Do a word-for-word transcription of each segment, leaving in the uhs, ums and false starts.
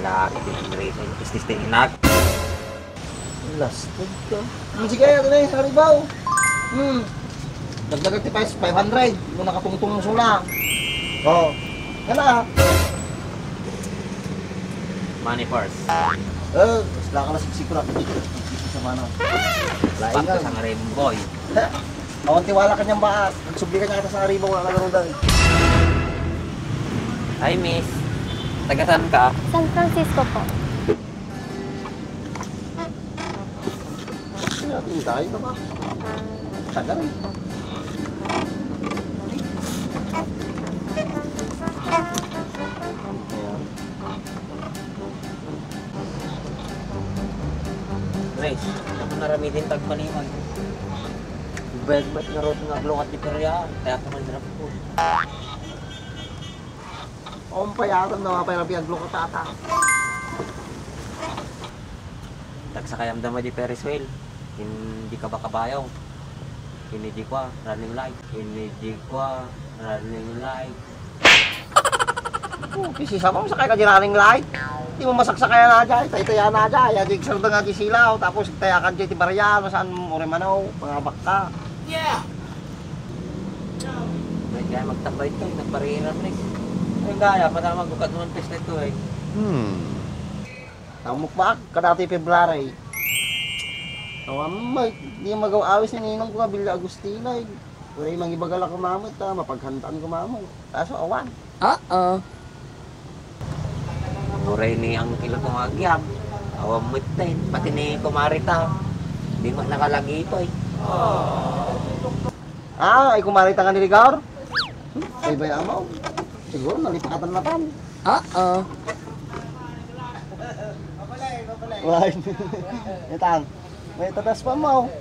Lagi ti Andres, ay, istis ti inak. Lasted ka. Hmm, sige, ito na yung sangaribaw. Hmm. Dagdagan ti five hundred. Mo nakatungtong mo suna. Oh. Kana? Money first. Eh, basta ka na sigsigurado. Sa mano. Lain Bakit ka. Sangaribaw, boy? Awan tiwala kanian ba? Nagsubli kanian kita sangaribaw, wala nagarudan. Hi, miss. Taga saan ka? San Francisco po. Sinabi tayo na ba? Tagal eh. Ayan. Guys, ako naramidin tagmaliwan. Bag-bag nga road nga aglukat di Peria, kaya ako man drop ko. Umpay aton na mapay na piyaglukat ata. Tagsakayam da di Ferris wheel. Hindi ka ba kabayaw? Hindi kwa, running light. Hindi kwa, running light. Oh, kisi sa mo, sakay ka di running light. Di mo masaksakay na dyan, itay-itay na dyan. Yan, di sarda nga di silaw, tapos itay akan dyan, ti barya, no, saan mo rin manaw, mga bakka. Yeah! May kaya magtambay ito, eh, nagpariran, eh. Ay, kaya, para magbukat naman pesta ito, eh. Hmm. Ang mukbang, kadati February. Awan, may, di magaw awis ni Ninong ko, Bilya Agustina, eh. Wala yung mangibagal ako mamit, ah, mapaghandaan ko mamit. Kaso, awan. Oo. Uray ni Uncle ko nga agyab. Awan met ten, pati ni kumare ta. Di mo nakalagipay. Ah, ay kumare ta nga ni Ligaw? Ay, bay, amaw. Siguro, nalipatan na tan. Oo. Why? Itang. May tatas pa mo.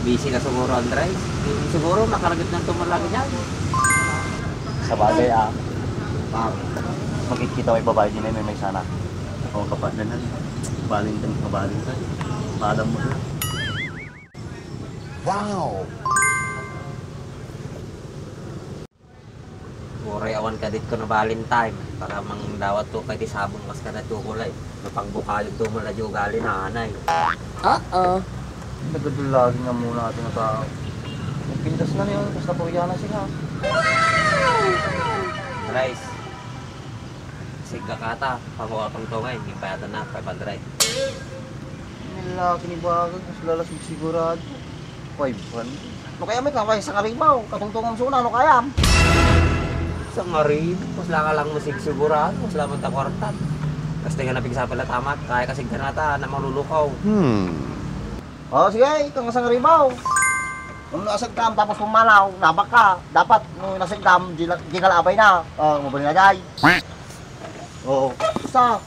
Busy na siguro, Andres. Siguro, nakaragit na tumalagi dyan. Sa bagay, ah. Ah, makikita mo yung babae din ay may, may sana. O, kapanan na. Valentine, pa-Valentine. Paalam mo na. Wow! Uray awan kadit ko na Valentine, para mangdawat to kay ti sabong kas kada to kulay. Napangbukayon to mula di ugali na anay. Oo. Nagdulagi nga muna ating tao. Nagpintas na niyo, basta Koreana siya. Rice. Sigga kata, panguha pang tungay, gibayatan na, five hundred. Nilaki ni Bagag, mas lalas sigurado. Five hundred. No kaya may kamay sangaribaw, katungtungan suna, no kaya? Sangaribaw, mas laka lang masigsigurado, mas laman ta kwarta. Kasi nga napigsa pala tamat, kaya kasi ganata, na malulukaw. Hmm. O, sige, ikaw nga sangaribaw. Kung nasagkam, tapos pumanaw, nabak ka. Dapat, no nasagkam, di, di ka labay na. O, mabali na, jay. Oo. Basta,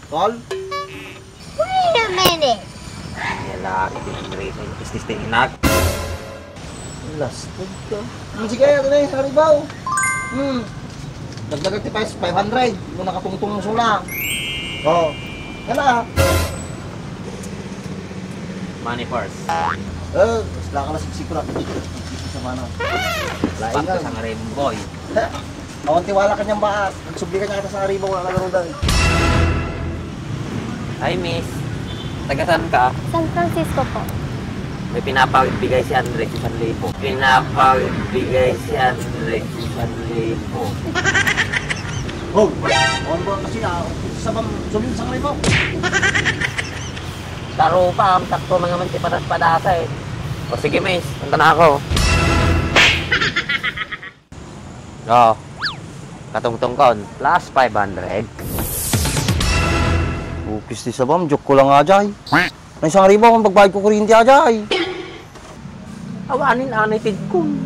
tol. Wait a minute. Yala, iti Andres, istis ti inak. Lasted ka. Hmm, sige, ito na yung saribaw. Hmm. Dagdagan ti five hundred. Mo nakatungtong suna. Oo. Kana? Money first. Eh, basta ka na sigsigurado. Sa mana. Lain Bakit ka. Sangaribaw, boy? Awan tiwala kanian ba? Nagsubli kanian kita sangaribaw, wala nagarudan. Hi, miss. Taga saan ka? San Francisco po. May pinapabigay si Andres, isang libo. Pinapabigay si Andres, isang libo. Oh, awan ba kasi, ah, sa bang, subli sangaribaw? Tarupa, ang takto na naman ti padas-padasa, eh. O sige, miss, punta na ako. O, katungtungkon, plus five hundred. Bukis ti sabam, joke ko lang nga, jay. Nay sangaribaw, ang pagbayad ko kuryente, jay. Awanin, anay tidkon.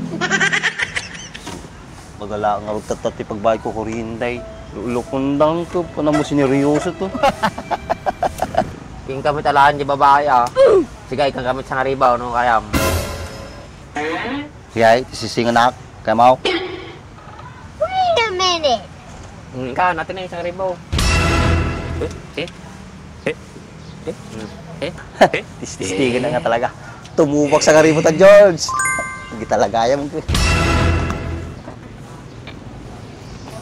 Bagala nga rugtattat ti pagbayad ko kuryente. Lulukundang ko, panamo sineryoso to. King kami talaan di babae, ah. Sige, ikang kami sangaribaw, no, kayam. Sige, sisinganak. Kaya mo? Wait a minute. Hmm, ka, natin na isang ribaw. Eh, eh, eh, eh, hmm, eh, eh. Tistigan na nga talaga. Tumubak sa kaributan, George. Hindi talaga yan.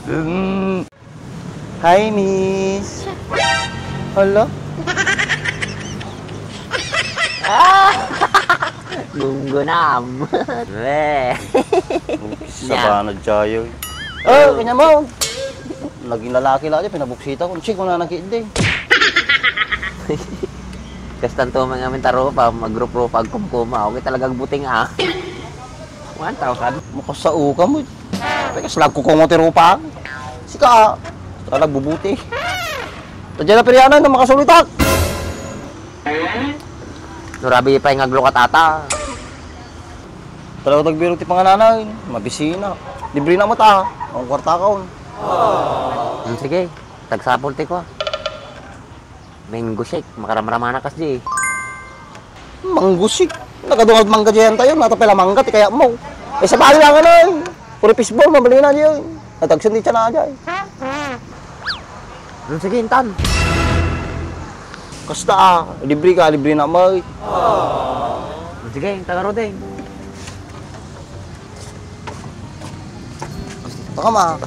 Hmm. Hi, miss. Hala? Gunggunam. Weh. Sabana, Jayo. Oh, kanya mo. Naging lalaki lang dyan, pinabuksita ko. Check mo na nakit din. Kastan to mga amin tarupa, mag-group-group, agkumkuma. Okay talagang buting ah. One thousand. Makasauka mo. Teka, slag ko kung ti rupa. Sika, talaga bubuti. Tadya na peryanan na makasulitak. Nurabi pa yung aglukat ata. Talaga tagbiro ti pangananay, mabisina. Libre na mata, ang kwarta ka on. Hmm, sige, tagsapul ti ko. Mango shake, makaramramana kas di. Manggusik. Nakadungag mangga diyan tayo, nata pala mangga, ti kaya mo. Eh, sa bali lang ano eh. Puro fishball, mabalina diyan. Natagsin di tiyan na diyan. Hmm, sige, intan. Kasta ah, libre ka, libre na mo. Hmm, sige, intan ka, Rodeng. Baka ma,